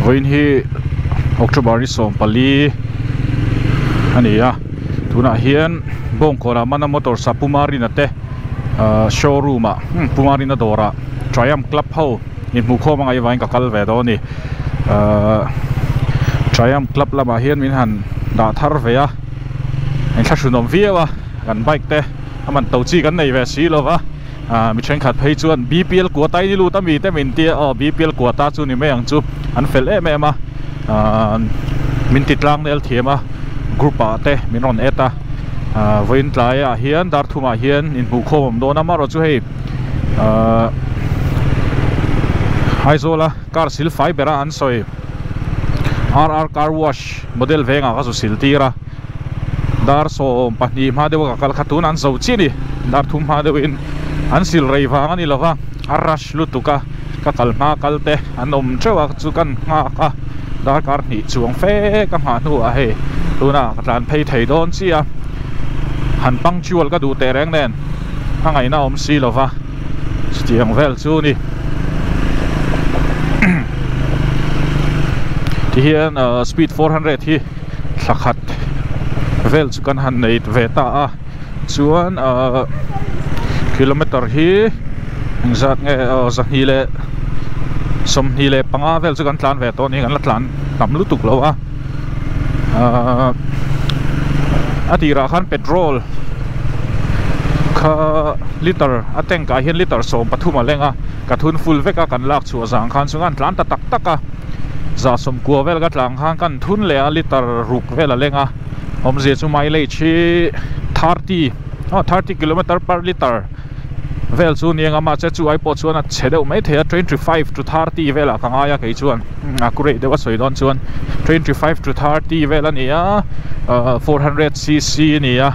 Vawiin hi October ni 14 a ni a tunah hian Bawngkawnah mana motor sa Pumarina te ahh showroom ah Pumarina dawrah Triumph club ho inhmuhkhawm a ngaih avangin ka kal ve dawn a ni ahh Triumph club lamah hian min han dah thar ve a inthlahrunawm viau a kan bike te a man to chi kan nei ve si lo va. Ah mi thenkhat phei chuan BPL quota in i lut a mi te min tia aw BPL quota chu ni mai ang chu an fel em em a ah min ti tlang nel thiam a group ah te min rawn add a ah vawiin tlai ah hian dar thum ah hian inhmuh khawm awm dawn a amaherawh chu hei ah Aizawl a car sil fai ber a an sawi RR car wash model vengah ka zu sil tir a. Dar 12 hma deuh a ka kal kha tun an zo chiah a ni dar thum hma deuhin an sil rei vang a ni lova a rush lutuk a ka kal hma kal te an awm teuh a chu kan nghak a darkar hnih chuang fe ka nghah hnuah hei tunah ka tlan phei thei dawn chiah a han punctual ka duh teh reng nen a ngaihna awm si lova chutiang vel chu a ni tihian speed 400 hi. Thla khat vel chu kan han nei ve ta a chuan ahh kilometer hi engzat nge aw 225 vel chu kan tlan ve tawh a ni kan la tlan tam lutuk lo a ahh a tirah khan petrol kha liter a tank ah hian liter 13 a leng a ka thun full vek a kan lak chhuah zang khan chuan an tlan ta tak tak a. Za 90 vel ka tlang khan kan thun leh a liter ruk vel a leng a awmzia chu mileage hi 30 aw 30 kilometer per liter vel chu ni anga mahse chu ai pawh chuan a chhe deuh mai thei a 25 to 30 velah ka ngai a kei chuan accurate deuh a sawi dawn chuan 25 to 30 vel a ni a 400 cc a ni a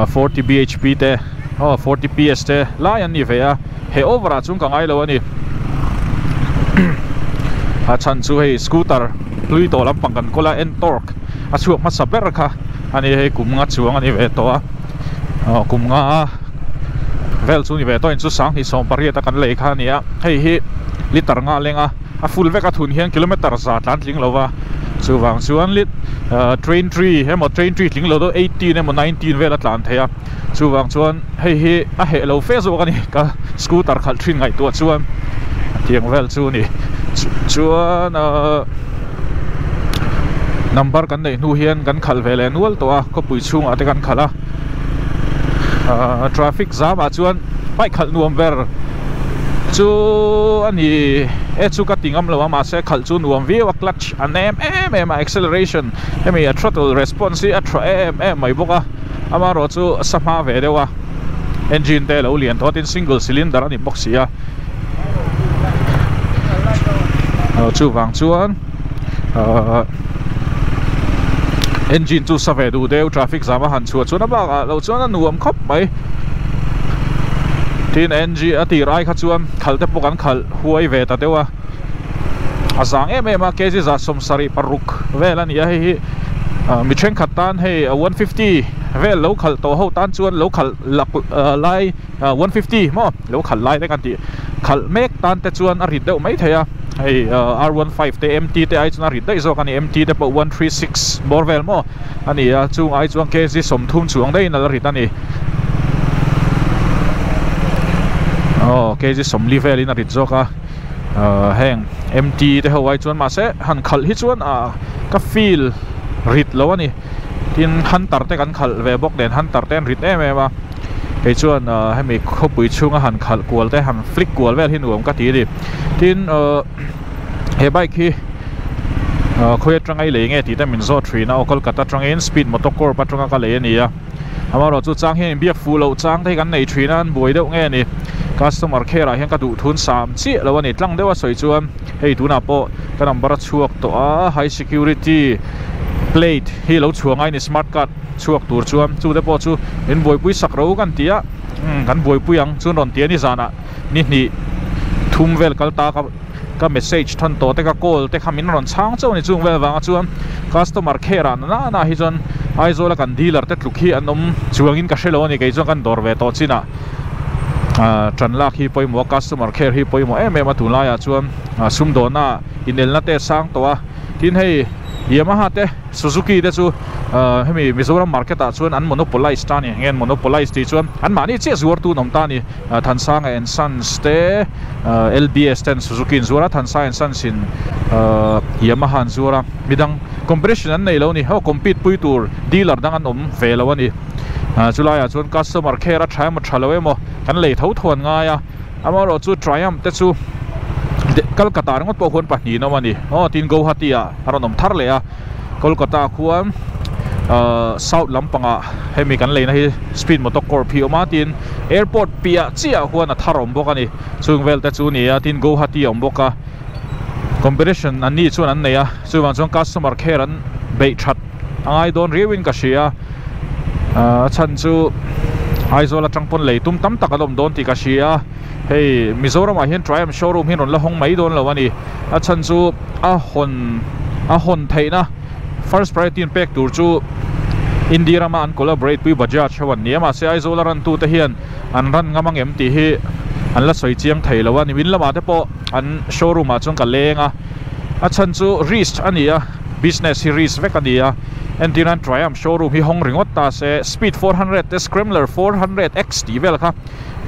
40 bhp te aw 40 ps te lai an ni ve a. He over ah chuan ka ngai lo a ni. A chhan chu hei scooter hlui tawh lampang kan kawl a Ntorq a chhuak hmasa ber kha a ni hei kum nga chuang a ni ve tawh a aw kum nga vel chu ni ve tawh in chu 2018 a kan lei kha a ni a hei hi liter nga leng a a full vek a thun hian kilometer za tlan tling lo va chuvang chuan lit train tree emaw train tree tling lo deuh 18 emaw 19 vel a tlan thei a. Chuvang chuan hei hi a heh lo fe zawk a ni ka scooter khalh thin ngaihtuah chuan tiang vel chu a ni chuan ahh number kan neih hnu hian kan khalh ve leh nual tawh a khawpui chhungah te kan khalh a ahh traffic zam ah chuan bike khalh nuam ber chu a ni e chu ka ti ngam lo a mahse khalh chu nuam viau a clutch a nem em em a acceleration hemi a throttle response hi a tha em em mai bawk a. Amaherawh chu sa hma ve deuh a engine te lo lian tawh a tin single cylinder a ni bawk si a chuvang chuan ahh engine chu sa ve duh deuh traffic jam a han chhuah chuan a bakah loh chuan a nuam khawp mai tin engine a tir ai kha chuan khalh te pawh kan khalh huai ve ta deuh a a zang em em a kg 76 vel a ni a hei hi mi thenkhat tan hei 150 vel lo khalh tawh ho tan chuan lo khalh lak lai 150 maw lo khalh lai te kan tih khalh mek tan te chuan a rit deuh mai thei a hei R15 te MT te ai chuan a rit daih zawk a ni MT te pawh 136 bawr vel maw a ni a chung ai chuan kg 30 chuang daihin a la rit a ni aw kg 40 velin a rit zawk a. Heng MT te ho ai chuan mahse han khalh hi chuan ah ka feel rit lo a ni tin hunter te kan khalh ve bawk nen hunter te an rit em em a kei chuan hemi khawpui chhunga han khalh kual te han flick kual vel hi nuam ka ti a ni tin he bike hi khawi atanga i lei nge tih te min zawt thin a aw Kolkata atangin speed motocorp atanga ka lei a ni a. Amaherawh chu chang hian inbiak fuh loh chang te hi kan nei thin a, an buai deuh nge ni. Customer care ah hian ka duh thun sam chiah lo a ni. Tlang deuh a sawi chuan hei tunah pawh ka number a chhuak tawh a, high security plate hi lo chhuah ngai a ni smart card chhuak tur chuan chu te pawh chu min buaipui sak ro kan ti a, kan buaipui ang chuan rawn ti a ni zanah ni hnih thum vel kal ta ka. Ka message thawn tawh te ka call te kha min rawn chhang chauh a ni chung vel vanga chuan customer care ah nana na hi chuan Aizawl a kan dealer te tluk hi an awm chuangin ka hrelo a ni kei chuan kan dawr ve tawh chin ah. Ah tan lak hi pawimawh a customer care hi pawimawh em em a tunlaiah chuan ah sumdawnna inelna te a sang tawh a tin hei Yamaha te Suzuki te chu ah hemi Mizoram market ah chuan an monopolize ta a ni eng nge an monopolize tih chuan anmahni chiah zuartu an awm ta a ni ah Thansanga and Sons te ah L B S ten Suzuki an zuar a Thansanga and Sons in ah Yamaha an zuar a midang competition an nei lo a ni ho compete pui tur dealer dang an awm ve lo a ni. Ah chulaiah chuan customer care a tha emaw tha lo emaw kan lei tho tho an ngai a amaherawh chu Triumph te chu Kolkata ringawt pawh khuan pahnih an awm a ni aw tin Guwahati ah a rawn awm thar leh a Kolkata khuan ah south lampangah hemi kan leina hi Speed Motor Corp hi a awm a tin airport piah chiah ah khuan a thar awm bawk a ni chung vel te chu a ni a tin Guwahati a awm bawk a competition an ni chuan an nei a chuvang chuan customer care an beih that. A ngai dawn riau in ka hria a chhan chu Aizawl atang pawn lei tum tam tak an awm dawn tih ka hria hei Mizoram ah hian Triumph showroom hi rawn la hawng mai dawn lo a ni a chhan chu a hawn a hawn theihna first priority an pek tur chu India rama an collaborate pui Bajaj ho an ni a mahse Aizawl a ran tu te hian an ran ngam ang em tih hi an la sawi chiang thei lo a nimin lamah te pawh an showroom ah chuan ka leng a a chhan chu risk a ni a. Business hi risk vek a ni a, entirnan Triumph showroom hi hawng ringawt ta se, Speed 400 te Scrambler 400 X tih vel kha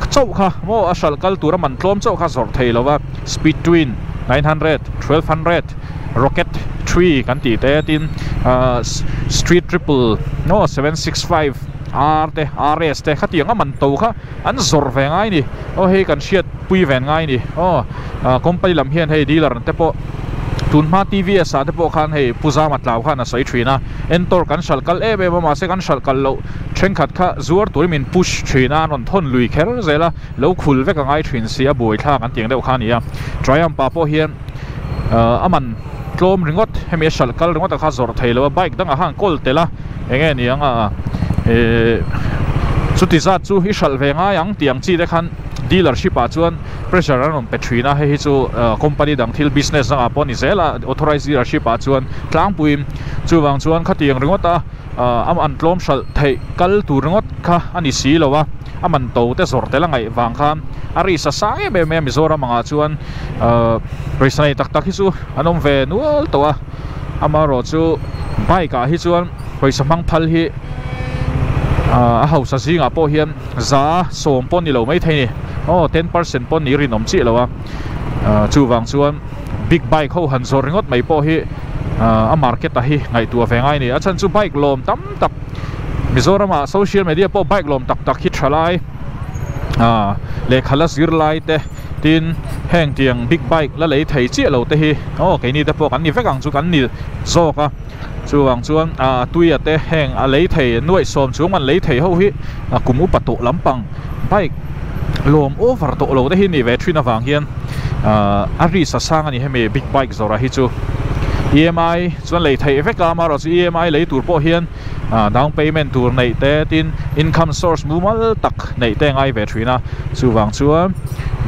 chauh kha maw a hralh kal tura man tlawm chauh kha zawrh thei lo va, Speed Twin 900, 1200, Rocket 3 kan tih te tin ahh Street Triple maw 765 R te RS te khatiang a man to kha an zawrh ve ngai ni aw hei kan hriat pui ven ngai ni aw ah company lam hian hei dealer te pawh tun hma T V S ah te pawh khan hei Pu Zama tlau khan a sawi thin a entor kan hralh kal em em a mahse kan hralh kal loh thenkhat kha zuar turin min push thin a an rawn thawn lui kher zel a lo khul vek a ngai thin si a buaithlak an tiang deuh kha a ni a Triumph ah pawh hian ah a man tlawm ringawt hemi a hralh kal ringawt a kha zawrh thei lo a bike dangah khan kawl tel a eng nge ni ang a ehh chuti zat chu i hralh ve ngai ang tih ang chi te khan dealership ah chuan pressure an rawn pe thin a hei hi chu company dang thil business dangah pawh a ni zel a authorized dealership ah chuan tlangpuiin chuvang chuan khatiang ringawt a ah an tlawm hralh theih kal tur ringawt kha a ni si lo a a man to te zawrh tel a ngaih vang khan a risk a sang em em mai a Mizoram angah chuan ahh pawisa nei tak tak hi chu an awm ve nual tawh a amaherawh chu bike ah hi chuan pawisa hmang phal hi ah a hausa zingah pawh hian za sawm pawh ni lo maithei a ni aw ten percent pawh ni rinawm chiah lo a ah chuvang chuan big bike ho han zawrh ringawt mai pawh hi ah a market ah hi ngaihtuah ve ngai a ni a chhan chu bike lawm tam tak Mizoram ah social media pawh bike lawm tak tak hi tha lai ah lehkha la zir lai te tin heng tiang big bike la lei thei chiah lo te hi aw keini te pawh kan ni vek ang chu kan ni zawk a chuvang chuan ah tuia te heng a lei thei nuaih sawm chung an lei thei ho hi a kum upa tawh lampang bike lawm over tawh lo te hi ni ve thin avang hian ah a risk a sang a ni hemi big bike zawrah hi chu E M I chuan lei theih vek a amaherawh chu E M I lei tur pawh hian ah down payment tur neih te tin income source mumal tak neih te a ngai ve thin a chuvang chuan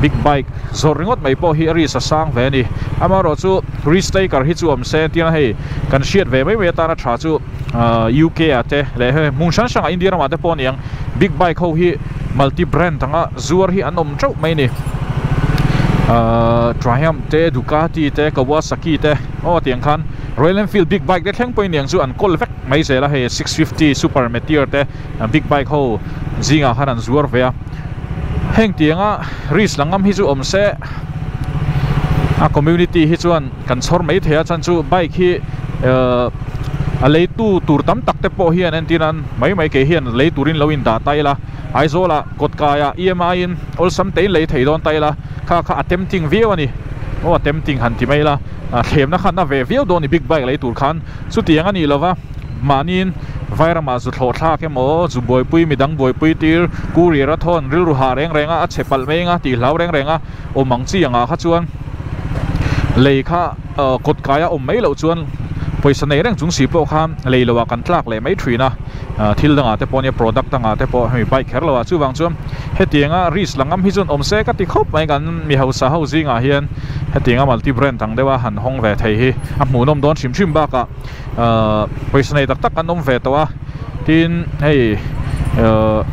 big bike zawrh ringawt mai pawh hi a risk a sang ve a ni amaherawh chu risk taker hi chu awm se tia hei kan hriat ve mai mai atana tha chu ah U K ah te leh hei hmun hrang hrangah India ramah te pawh a ni ang big bike ho hi multi brand anga zuar hi an awm teuh mai a ni ah Triumph te Ducati te Kawasaki te aw tiang khan Royal Enfield big bike te thleng pawhin niang chu an kawl vek mai zel a hei 650 super meteor te big bike ho zingah khan an zuar ve a heng tianga risk la ngam hi chu awm se a community hi chuan kan chhawr mai thei a chuan chu bike hi ehh a leitu tur tam tak te pawh hian entir nan mai mai kei hian lei turin lo indah ta ila Aizawl ah kawt kaiah E M I in awlsam te in lei thei dawn ta ila kha kha a tempting viau a ni aw a tempting han ti mai ila thlemna khan a ve viau dawn a ni big bike lei tur khan chutiang a nih lova mahniin vairamah zu thlawh thlak emaw zu buaipui midang buaipui tir courier a thawn rilru hah reng reng a a chhe palh mai anga tih hlau reng reng a awm ang chi angah kha chuan lei kha kawt kaia awm mai loh chuan pawisa nei reng chung si pawh khan lei loh ah kan tlak leh mai thin a thil dangah te pawh nia product dangah te pawh hemi bike kher loh ah chuvang chuan hetianga risk la ngam hi chuan awm se ka ti khawp mai kan mi hausa ho zingah hian hetianga multi brand ang deuha han hawng ve thei hi a hmuhnawm dawn hrim hrim bakah ahh pawisa nei tak tak an awm ve tawh a tin hei ahh.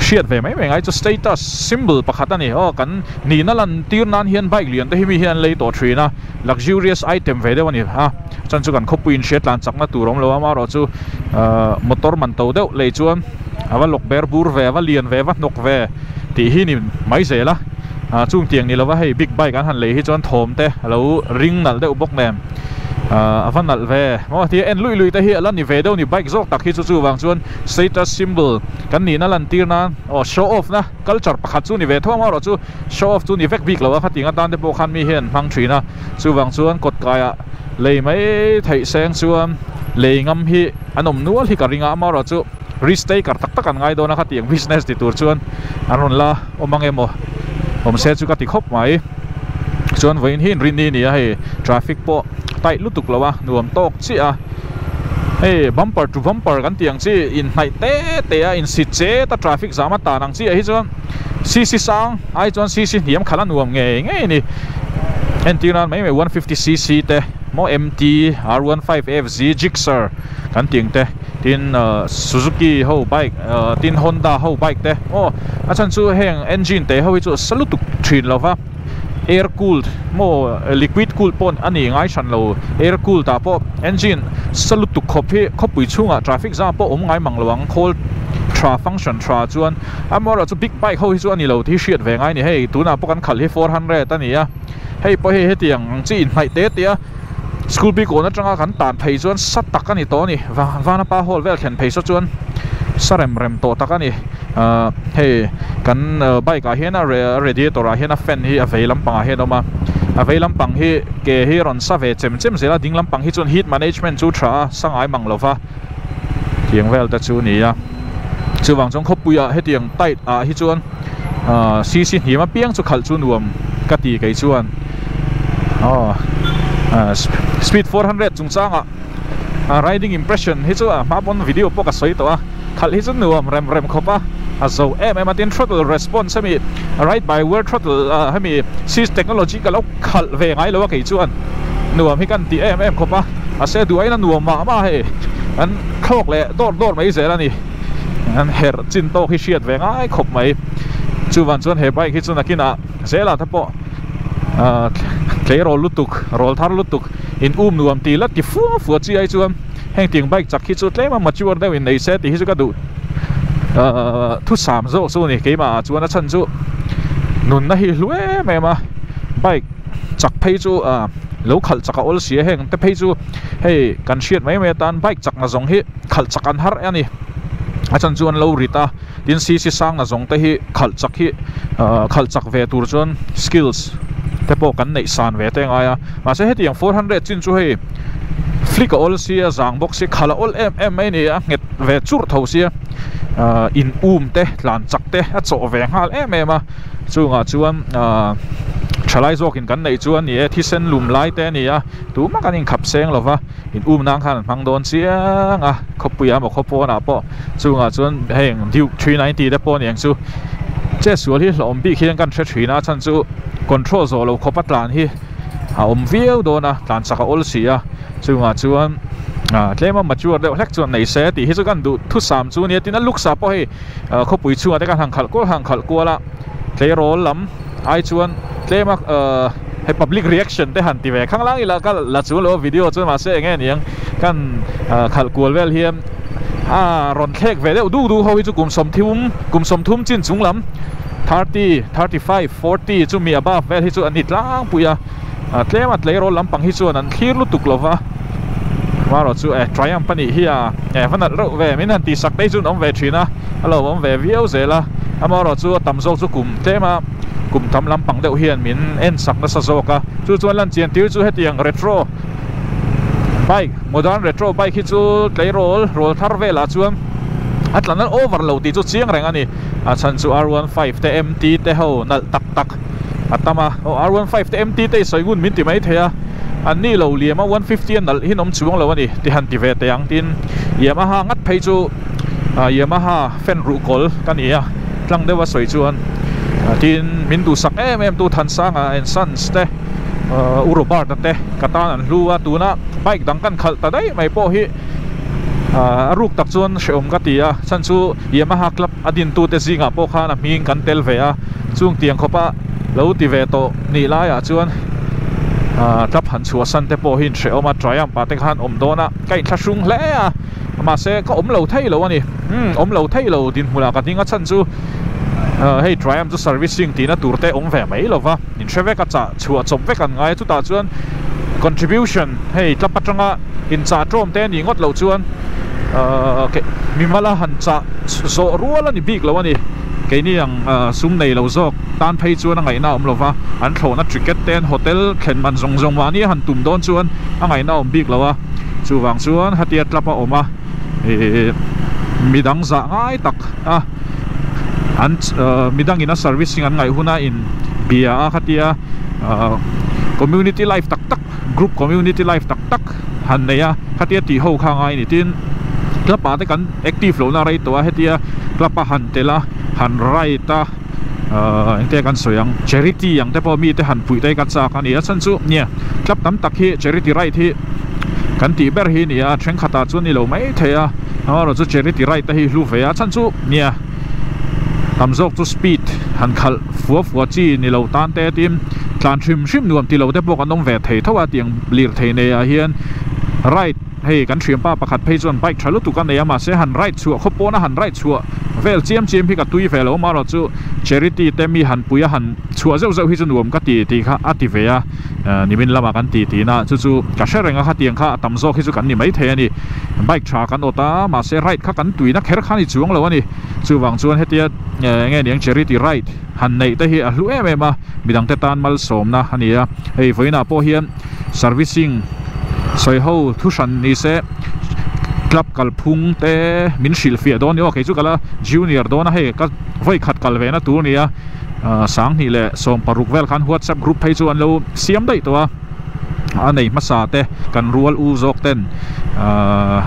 Hriat ve mai mai ngai chu status symbol pakhat a ni. Aw kan nihna lan tir nan hian bike lian te hi mi hian an lei tawh thin a, luxurious item ve deuh a ni a, chuan chu kan khawpui in hriat tlan chakna tur awm lo a, amaherawh chu ahh motor man to deuh lei chuan a va lawk ber bur ve, a va lian ve, a va hnawk ve tih hi ni mai zel a, ah chung tiang ni lova hei big bike an han lei hi chuan thawm te a lo ring nalh deuh bawk nen. Ahh a va nalh ve maw tia en luih luih te hi a la ni ve deuh ni bike zawk tak hi chu chuvang chuan status symbol kan nihna lan tir nan aw show off na culture pakhat chu ni ve tho amaherawh chu show off chu ni vek bik lo a khatiang atan te pawh khan mi hian an hmang thin a chuvang chuan kawt kaiah lei mai theih seng chuan lei ngam hi an awm nual hi ka ring a amaherawh chu risk taker tak tak an ngai dawn a khatiang business ti tur chuan an rawn la awm ang emaw awm se chu ka ti khawp mai chuan vawiin hi inrinni a ni a hei traffic pawh tight lutuk lo a nuam tawk chiah a hei bumper to bumper kan tih ang chi inhnaih te te a insit chet a traffic zam a tan ang chiah hi chuan cc sang ai chuan cc hniam khalh a nuam ngei ngei a ni entir nan mai mai 150 cc te maw mt r15 fz gixxer kan tih ang te. Tin Suzuki ho bike tin Honda ho bike te aw a chhan chu heng engine te ho hi chu sa lutuk thin lo va air cooled maw liquid cooled pawh a ni ngai hran lo air cooled ah pawh engine sa lutuk khawp hi khawpui chhungah traffic jam pawh awm ngai mang lo ang khawl tha function tha chuan amaherawh chu big bike ho hi chu a ni lo tih hi hriat ve ngai a ni hei tunah pawh kan khalh hi 400 a ni a hei pawh hei hetiang ang chi inhnaih te te a. School bik awn atanga kan tan phei chuan sa tak a ni tawh a ni Vanapa hall vel thlen phei saw chuan sa rem rem tawh tak a ni ahh hei kan bike ah hian a radiator ah hian a fan hi a vei lampang ah hian a awm a a vei lampang hi ke hi rawn sa ve chem chem zel a ding lampang hi chuan heat management chu tha a sa ngai mang lova tiang vel te chu a ni a chuvang chuan khawpui ah hetiang tight ah hi chuan. Ahh cc hniam apiang chu khalh chu nuam ka ti kei chuan aw ahh speed 400 chungchangah ah riding impression hi chu a hma pawn video pawh ka sawi tawh a khalh hi chu nuam rem rem khawp a a zo em em a tin throttle response hemi ride by wire throttle ah hemi sis technology ka lo khalh ve ngai lo a kei chuan nuam hi kan ti em em khawp a mahse duh aiin a nuam mah mah a hei an thlawk leh dawr dawr mai zel a ni. An herh chin tawk hi hriat ve ngai khawp mai. Chuvan chuan he bike hi chu nakinah zelah te pawh ahh tleirawl lutuk, rawl thar lutuk in um nuam ti la ti fua fua chi ai chuan heng tiang bike chak hi chu tlem a mature deuh in nei se tih hi chu ka duh ahh thusam zawk chu a ni keimah ah chuan a chhan chu nunna hi hlu em em a bike chak phei chu ahh lo khalh chak a awl si a heng te phei chu hei kan hriat mai mai atan bike chak na zawng hi. Khalh chak an har a ni a chan chu an lo rit a tin cc sang na zawng te hi khalh chak hi ahh khalh chak ve tur chuan skills te pawh kan neih san ve te ngai a mahse hetiang 400 chin chu hei flick a awl sia zang bawk sia khalh a awl em em mai a ni a nghet ve churh tho sia ahh in um te tlan chak te a chawh ve nghal em em a chungah chuan ahh thalai zawkin kan neih chuan ni e thisen lum lai te a ni a tumah kan inkhap seng lo va. In um nan khan an hmang dawn chiang a khawpui ah emaw khaw pawnah pawh chungah chuan heng Duke 390 te pawh aniang chu chetsual hi hlauhawm bik hian kan hre thin a chhan chu control zawh loh khawpa tlan hi a awm viau dawn a tlan chak a awl si a chungah chuan ah tlem a mature deuh hlek chuan nei se tih hi chu kan duh thusam chu ania tin a looks ah pawh hei ah khawpui chhungah te khan han khalh kual han khalh kual a tleirawl lam ai chuan tlem a ahh hei public reaction te han ti ve khang lang ila ka la chu lo video chu mahse eng nge niang kan ah khalh kual vel hian ah rawn thlek ve deuh duk duk ho hi chu kum sawmthum kum sawmthum chin chung lam 30 35 40 chu mi above vel hi chu an ni tlangpui a ah tlem a tleirawl lampang hi chuan an thlir lutuk lo va marawh chu eh Triumph a nih hi a eh va nalh reuh ve min han tih sak te hi chu an awm ve thin a a lo awm ve viau zel a amaherawh chu a tam zawk chu kum tlem a kum tam lampang deuh hian min en sak nasa zawk a chu chuan lan chian tir chu hetiang retro bike modern retro bike hi chu tleirawl rawl thar velah chuan a tla nalh over lo tih chu chiang reng a ni a chhan chu R15 te MT te ho nalh tak tak a tam a aw R15 te MT te i sawi ngun min ti mai thei a an ni lo liam a 150 a nalh hi an awm chuang lo a ni ti han ti ve teh ang tin Yamaha ngat phei chu ah Yamaha fan ruh kawl ka ni a tlang deuh a sawi chuan tin min duhsak em em tu Thansanga and Sons te ah U Robert-a te ka tan an hlu a tuna bike dang kan khalh ta daih mai pawh hi. A ruk tak chuan hrehawm ka ti a, chhan chu Yamaha club a dintute zingah pawh khan a hming kan tel ve a, chung tiang khawpa lo ti ve tawh nih laiah chuan club han chhuahsan te pawh hi inhrehawm a, Triumph ah te khan awm dawn a, ka inthlahrung hle a, mahse ka awm lo thei lo a ni, umm awm lo thei lo dinhmunah ka ding a, chhan chu hei Triumph chu servicing tihna tur te awm ve mai lo va, inhre vek a chah chhuah chawp vek an ngai a, chutah chuan contribution hei club atanga inchah tawm te a nih ngawt loh chuan mimala han chah zawh rual a ni bik lo a ni. Keini ang sum nei lo zawk tan phei chuan a ngaihna a awm lo va, an thlawhna ticket te an hotel thlen man zawng zawng mahni a han tum dawn chuan a ngaihna a awm bik lo a, chuvang chuan hatia club a awm a ih midang zah ngai tak a an midangin a servicing an ngaih huna in bia a khatia community life tak tak group community life tak tak han nei a khatia tih ho kha ngai a ni tin club ah te kan active lohna a rei tawh a hetia club a han tel a han ride a ahh engte kan sawi ang charity ang te pawh mite han puih te hi ka chak a ni a chhan chu nia club tam tak hi charity ride hi kan tih ber hi a ni a thenkhat ah chuan ni lo mai thei a amaherawhchu charity ride te hi hlu ve a chhan chu nia tam zawk chu speed han khalh fua fua chi ni lo tan te tin tlan hrim hrim nuam ti lo te pawh kan awm ve thei tho a tiang lirthei nei ah hian ride hei kan thianpa pakhat phei chuan bike tha lutuk a nei a mahse han ride chhuah khaw pawna han ride chhuah vel chiam chiam hi ka tui ve lo amaherawhchu charity te mi han pui a han chhuah zeuh zeuh hi chu nuam ka ti tih kha a ti ve a nimin lamah kan ti tih na chu chu ka hre reng a khatiang kha a tam zawk hi chu kan ni maithei a ni bike tha kan awt a mahse ride kha kan tuina kher kha a ni chuang lo a ni chuvang chuan hetia eng nge niang charity ride han neih te hi a hlu em em a midang te tan malsawmna a ni a hei vawiinah pawh hian servicing sawi ho thu hran ni se club kalphung te min hrilhfiah dawn a ni aw kei chu ka la junior dawn a hei ka vawi khat kal ve na tur a ni a. Sanghnih leh 16 vel khan whatsapp group phei chu an lo siam daih tawh a a nei hmasa te kan rual u zawk ten ahh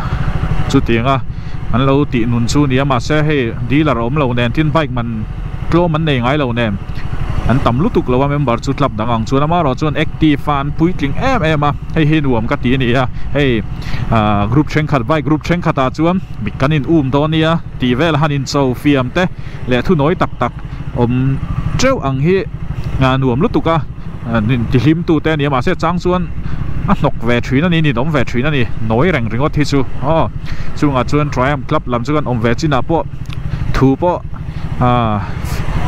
chutianga an lo tih nun chu nia mahse hei dealer a awm lo nen tin bike man tlawm an nei ngai lo nen an tam lutuk lo a member chu club dang ang chuan amaherawh chuan active a an puitling em em a hei hi nuam ka ti a ni a hei ahh group thenkhat bike group thenkhat ah chuan kan in um dawn nia tih vel han in cho fiam te leh thunawi tak tak awm teuh ang hi nuam lutuk a tihlim tu te a ni a mahse chang chuan a hnawk ve thin a ni ninawm ve thin a ni nawi reng ringawt hi chu aw chungah chuan Triumph club lam chu kan awm ve chinah pawh thu pawh ah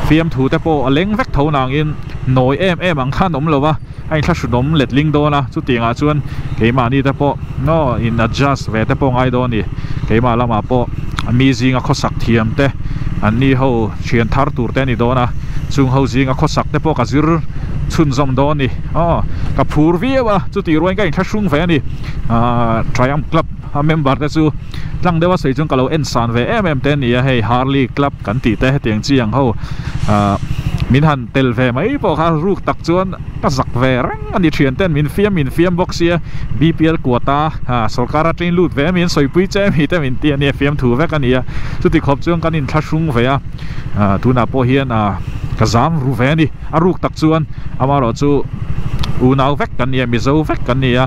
fiamthu te pawh a leng vek tho nangin nawi em em ang khan awm lo va a inthlahrunawm letling dawn a chutiangah chuan keimahni te pawh naw in adjust ve te pawh ngai dawn a ni keimah lamah pawh mi zinga khawsak thiam te an ni ho thian thar tur te a ni dawn a chung ho zinga khawsak te pawh ka zir chhunzawm dawn a ni aw ka phur viau a chutih ruain ka inthlahrung ve a ni ahh Triumph club a member te chu tlang deuha sawi chuan ka lo en san ve em em te a ni a hei Harley club kan tih te hetiang chi ang ho ahh min han tel ve mai pawh kha ruk tak chuan ka zak ve reng a ni thian ten min fiam min fiam bawk sia BPL quota ah sorkar atangin lut ve min sawipui che mi te min ti a nia fiam thu vek a ni a chuti khawp chuan kan inthlahrung ve a ah tunah pawh hian ah ka zam ru ve a ni a ruk tak chuan amaherawh chu unau vek kan ni a mizo vek kan ni a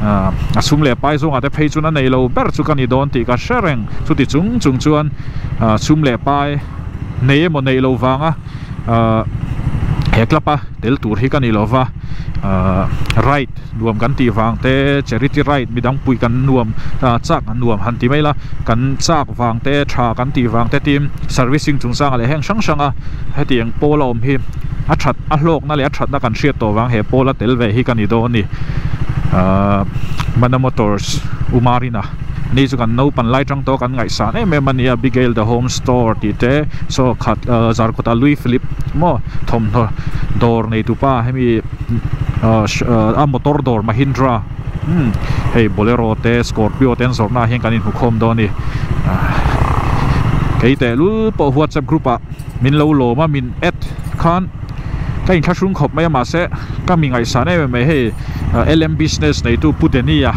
ah a sum leh pai zawngah te phei chuan a nei lo ber chu ka ni dawn tih ka hre reng chuti chung chung chuan ah sum leh pai nei emaw neih loh vanga ahh he club a tel tur hi ka ni lova ahh ride nuam kan tih vang te charity ride midang pui kan nuam ah chak nuam han ti mai ila kan chak vang te tha kan tih vang te tin servicing chungchangah leh heng hrang hrang a hetiang pawl a awm hi a that a hlawkna leh a thatna kan hriat tawh vang he pawl a tel ve hi ka ni dawn a ni ahh Mana Motors Umarina. Ni chu kan naupan lai tang tawh kan ngaihsan em em a ni a Abigail the home store tih te saw khat ahh Zarkawt ah Louis Philippe maw thawmhnaw dawr nei tupa hemi ahh a motor dawr Mahindra umm hei Bolero te Scorpio te an zawrhna ah hian kan inhmu khawm dawn a ni ahh kei tehlul pawh whatsapp group ah min lo lawm a min add khan ka inthlahrung khawp mai a mahse ka mi ngaihsan em em mai hei LM business neitu Pu Danny-a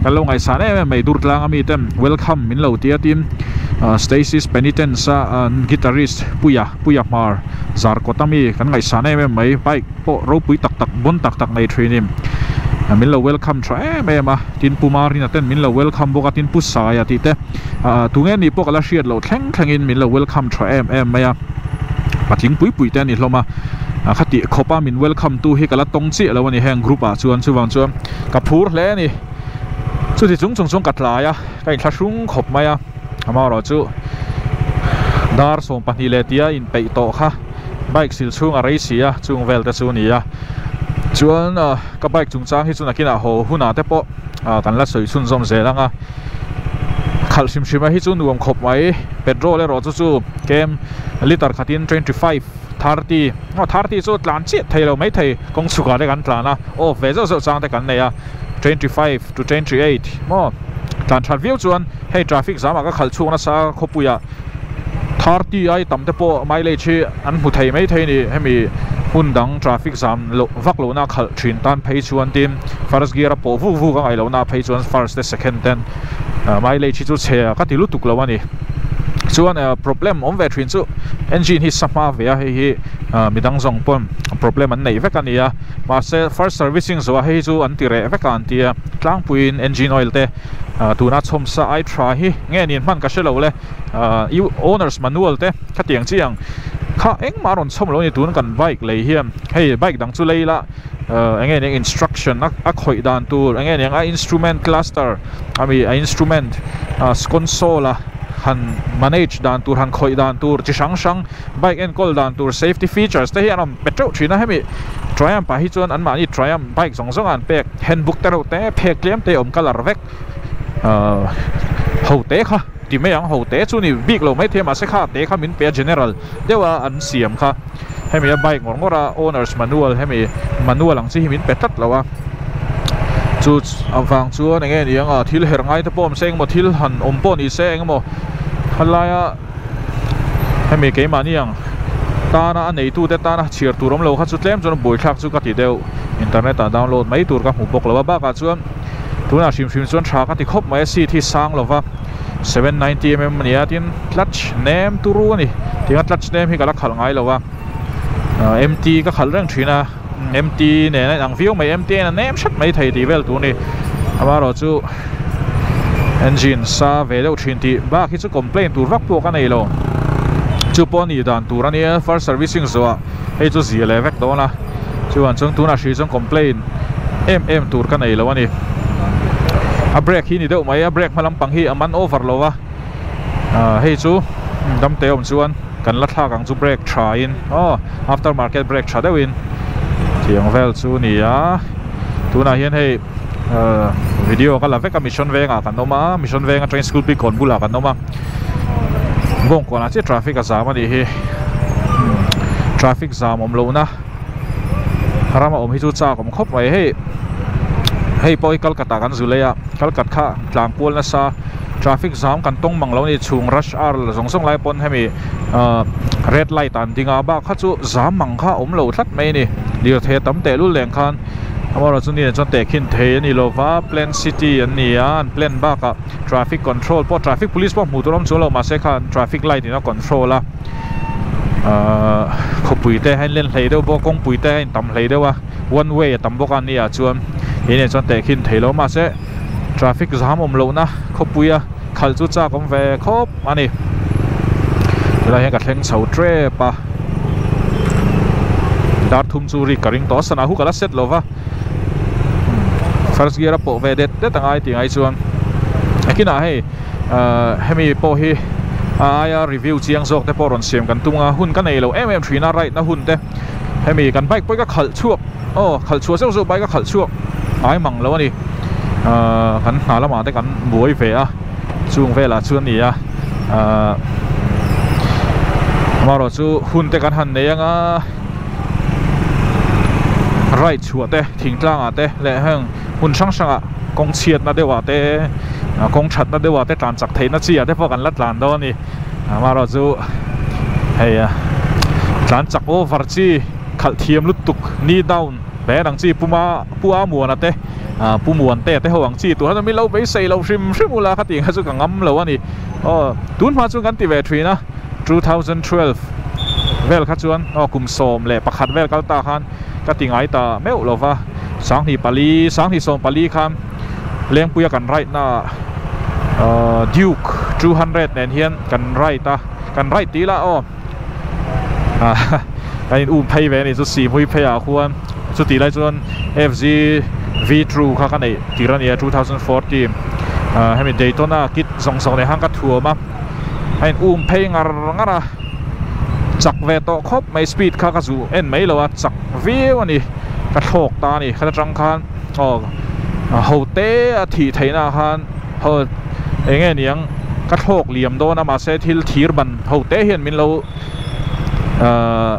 kan lo ngaihsan em em mai Durtlang a miten welcome min lo ti a tin Stacy's Penitence a guitarist Puia Puia Hmar Zarkawt a mi kan ngaihsan em em mai bike pawh ropui tak tak bon tak tak nei thin in. Min lo welcome tha em em a, tin Pu Marina ten min lo welcome bawk a, tin Pu Saia tih te ah tunge nih pawh ka la hriat loh thleng thlengin min lo welcome tha em em mai a, patling pui pui te a ni hlawm a, khati khawp a min welcome tu hi ka la tawng chiah lo a ni heng group ah chuan chuvang chuan ka phur hle a ni. Chuti chung chung chuan ka tlai a, ka inthlahrung khawp mai a, amaherawhchu dar 12 leh tia inpeih tawh kha bike sil chhung a rei si a, chung vel te chu a ni a. Chuan ka bike chungchang hi chu nakinah haw hunah te pawh kan la sawi chhunzawm zel ang a, khalh hrim hrim a hi chu nuam khawp mai, petrol erawh chu chu kem litre khatin 25, 30, aw 30 chu tlan chiah thei lo maithei kawng chhukah te kan tlan a, off ve zeuh zeuh chang te kan nei a. 25 to 28 maw tlan that viau chuan hei traffic zam ah ka khalh chhuak nasa khawpui ah 30 ai tam te pawh mileage hi an hmu thei mai thei a ni hemi hmun dang traffic zam loh vak loh na khalh thin tan phei chuan tin first gear a pawh vuk vuk a ngaih loh na phei chuan first te second ten mileage hi chu chhe ka ti lutuk lo a ni chuan problem awm ve thin chu engine hi sa hma ve a hei hi midang zawng pawn problem an neih vek a ni a. Mahse first servicing zawh ah hei hi chu an ti reh vek a an ti a, tlangpuiin engine oil te tuna chhawm sa ai tha hi nge niin hman ka hre lo le, owners manual te khatiang chi ang kha engmah a rawn chhawm lo a ni tun kan bike lei hian hei bike dang chu lei la enge niang instruction a khawih dan tur enge niang a instrument cluster ami a instrument console a han manage dan tur han khawih dan tur chi hrang hrang bike enkawl dan tur safety features te hi an awm pe teuh thin a hemi Triumph ah hi chuan anmahni Triumph bike zawng zawng a an pek handbook te reuh te phek tlem te awm colour vek ahh ho te kha ti mai ang ho te chu ni bik lo maithei a mahse kha te kha min pe a general deuh a an siam kha hemi a bike ngawr ngawr a owners manual hemi manual ang chi hi min pe tlat lo a chu avang chuan eng nge ni ang a thil herh ngai te pawh awm se engemaw thil han awm pawh ni se engemaw halaia. Hemi keimahni ang tana a neitute tana chhiar tur awm lo kha chu tlem chuan a buaithlak chu ka ti deuh. Internet ah download mai tur ka hmu bawk lo a, bakah chuan tunah hrim hrim chuan tha ka ti khawp mai a, seat hi sang lo va 790 mm a ni a, tin clutch nem turu a ni. Tinga clutch nem hi ka la khalh ngai lo a, MT ka khalh reng thin a, MT nen a inang viau mai, MT a nem hret mai thei tih vel tur a ni. Amaherawhchu engine sa ve deuh thin tih bak hi chu complain tur vak pawh ka nei lo. Chu pawh a nih dan tur a nia, first servicing zawhah hei chu zia leh vek dawn a, chuan chuan tunah hrih chuan complain em em tur ka nei lo a ni. A brake hi ni deuh mai, a brake hma lampang hi a man over lo va, hei chu damte awm chuan kan la thlak ang chu brake tha in aw after market brake tha deuhin tiang vel chu a ni a, tunah hian hei. Video ka la vek a mission vengah kan awm a mission veng atangin school bik kawn bulah kan awm a bawngkawnah chiah traffic a zam a nih hi traffic zam awm lohna rama awm hi chu chak awm khawp mai hei hei pawh hi Kolkata kan zu lei a Kolkata kha tlang kual nasa traffic zam kan tawng mang lo a ni chhung rush hour zawng zawng lai pawn hemi red light ah an ding a bak kha chu zam mang kha a awm lo tlat mai a ni lirthei a tam tehlul leng khan. Amaherawh chu ni chuan tehkhin thei a ni lo va, plan city an ni a, an plan bakah traffic control pawh traffic police pawh hmuh tur a awm chuang lo mahse khan traffic light in a control a ahh khawpui te a inlen hlei deuh bawk kawngpui te a intam hlei deuh a one way a tam bawk a ni ah chuan he nen chuan tehkhin thei lo mahse traffic zam awm lohna khawpui a khalh chu chak awm ve khawp a ni helai hian ka thleng chho tep a dar thum chu rik ka ring tawh a sana hu ka la set lo va first gear a pawh ve det det angai tih ngai chuan akinah hei ahh hemi pawh hi a aia review chiang zawk te pawh rawn siam kan tum a hun ka nei lo em em thin a ride na hun te hemi kan bike pawh hi ka khalh chhuak Aw khalh chhuah zeuh zeuh bike a khalh chhuak ngai mang lo a ni ahh kan hna lamah te kan buai ve a chung velah chuan a ni a ahh amaherawh chu hun te kan han nei anga ride chhuah te thingtlang ah te leh heng hmun hrang hrang ah kawng chhiatna deuh ah te kawng thatna deuh ah te tlan chak theihna chi ah te pawh kan la tlan dawn a ni amaherawh chu hei tlan chak over chi. Khalh thiam lutuk knee down hle ang chi puma pu a muana te ah pu muan te te ho ang chi tur hian min lo beisei lo hrim hrim ula kha tih kha chu ka ngam lo a ni aw tun hma chuan kan ti ve thin a 2012 vel kha chuan aw kum 11 vel kal ta khan ka ti ngai ta meuh lo va. Sanghnih pali sanghnih sawm pali khan Lengpuia kan ride na ah Duke 200 nen hian kan ride a kan ride tih ila aw ah kan in um phei ve a ni chu Sihhmui phei ah khuan chutih lai chuan FZ V two kha ka neih tir a ni a 2014 ah hemi Daytona kit zawng zawng nei khan ka thuam a a in um phei ngar ngar a chak ve tawh khawp mai speed kha ka zuh en mai lo a chak viau a ni ka thlawk ta a ni khata tang khan aw ho te a thih theih na ah khan ho eng nge niang ka thlawk liam dawn a mahse thil thir ban ho te hian min lo ahh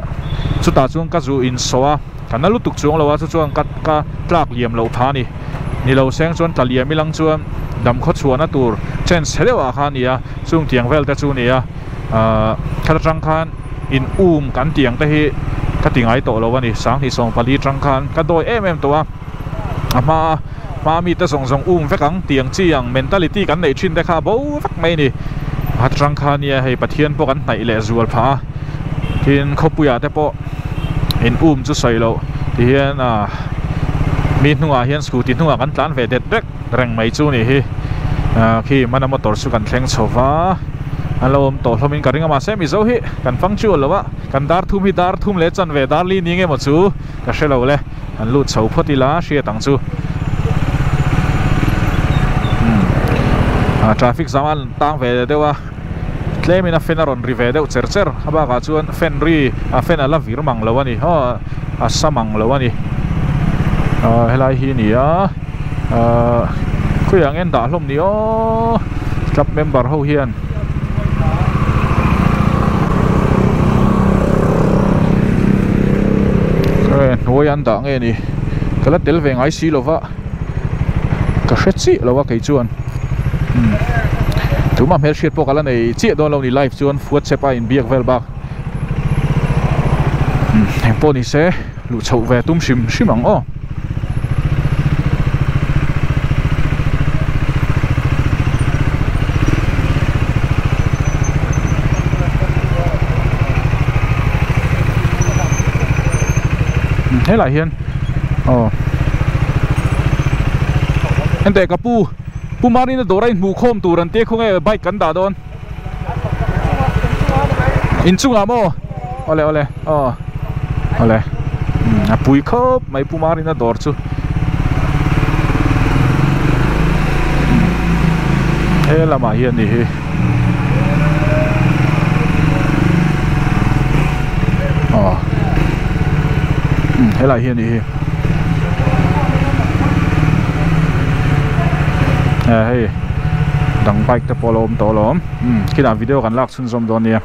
chutah chuan ka zuh insawh a ka na lutuk chuang lo a chu chuan ka ka tlak liam loh tha a ni ni lo seng chuan tla liam ilang chuan dam khaw chhuahna tur chance chhe deuh ah khan a ni a chung tiang vel te chu a ni a ahh thla atang khan in um kan tih ang te hi ka ti ngai tawh lo a ni sanghnih 14 atang khan ka dawi em em tawh a a hma hma mi te zawng zawng um vek ang tih ang chi ang mentality kan neih thin te kha a bo vek mai a ni a atang khan nia hei Pathian pawh kan hnaih leh zual phah a tin khawpuiah te pawh in um chu sawi loh ti hian ah mi hnungah hian scooty hnungah kan tlan ve det vek reng mai chu ni hi ah khi hmana motor chu kan thleng chho va an lo awm tawh hlawm in ka ring a mahse mizo hi kan fang chu lo a kan dar thum hi dar thum leh chanve dar li ni nge maw chu ka hre lo le an lut chho phawt ila hriat ang chu ah traffic jam an tang ve deuh a tlemin a fan a rawn ri ve deuh cher cher a bakah chuan fan ri a fan a la vir mang lo a ni aw a sa mang lo a ni ah helai hi a ni a ah khawiah nge an dah hlawm ni aw club member ho hian. Hnuai an dah nge ni ka la tel ve ngai si lova ka hre chiah lo a kei chuan tumah hmelhriat pawh ka la nei chiah dawn lo ni live chuan whatsapp a inbiak vel bak engpawh ni se luh chhoh ve tum hrim hrim ang aw. Helai hian aw enteh ka pu pu Marina dawr a inhmuh khawm tur an tia khawnge bike kan dah dawn inchungah maw awle awle aw awle a pui khawp mai pu Marina dawr chu he lamah hian ni hi. Aw helai hi a nih hi eh hei dang bike te pawh a lo awm tawh alawm umm khilah video kan lak chhunzawm dawn nia.